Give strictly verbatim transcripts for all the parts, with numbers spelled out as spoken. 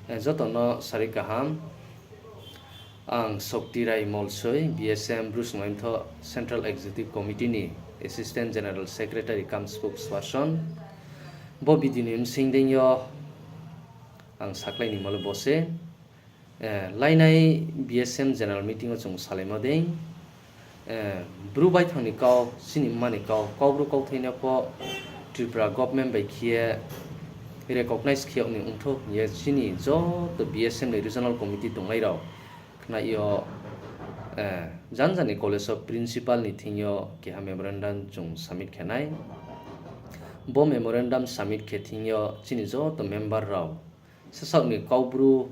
Eh, joto no sari kaham. Ang Shokti Rai Molsoi, B S M Bru Snungnai Mthoh Central Executive Committee ni Assistant General Secretary cum Spokesperson. Bo video ni bsing deing yo ang sakhlai ni mole bo se. Eh, lainai B S M general meeting wo chung salaimo dei, eh, Bru baithang ni kau, chini mma ni kau, Kaubru kauthai no pho Tripura government bai khe ye recognize khe yag ni ongthou hing ye chini joto B S M ni regional committee tongnai rao khna yo, eh, janja ni college wo principal ni thing yo keha memorandum chung submit khe nai. Bo memorandum submit khe thing yo chini joto member rao sasaoh ni Kaubru,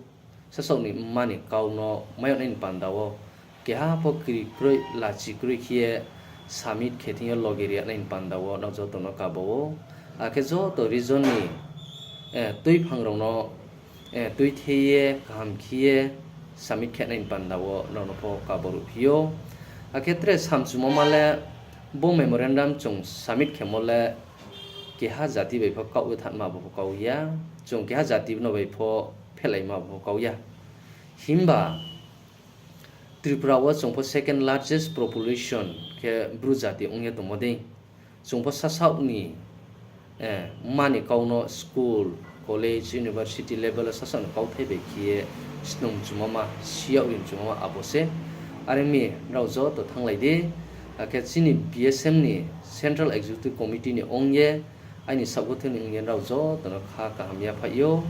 sasaoh ni mma ni kau no mai yag nai ni panda wo keha pho kri kroi, lachi kroi khe ye submit khe thing yo loge ri yag nai ni panda wo nrao joto no kaba ou. Akhe joto region ni, eh, tuiphang rao no, eh, tuithe ye kaham khe ye submit khe nai ni panda wo nrao no pho kaba ruhphi ou. Akhe tre samchumoma le bo memorandum chung submit khemo le keha jati bai pho kaoh ye thanngma abo pho kau ya, chung keha jati no bai pho phelaima abo pho kau ya. Himba Tripura wo chung pho second largest population khe Bru jati ong ye tongmo dei. Chung pho sasaoh ni, eh, mma ni kau no school, college, university level wo sasaoh ni kauthai bai khe ye snung mchumoma, si yag ri mchumoma abo se. Are mi nrao joto thannglai di. Akhe chini B S M ni Central Executive Committee ni ong ye, aini saohguthe ni ong ye nrao joto no kha kaham yaphaih ou.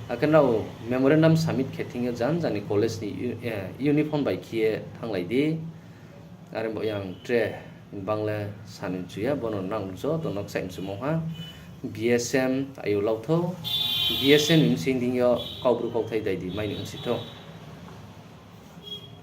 Akhe nrao memorandum submit khe thing yo janja ni college ni u-, eh, uniform bai khe ye thannglai di. Are bo yang tre bang le sa ni mchu ya, bo no nang joto no kchaih mchumong ha. B S M ayu lauthou, B S M ni bsing deing yo Kaubru kauthai dai di mai ni ongsi thou.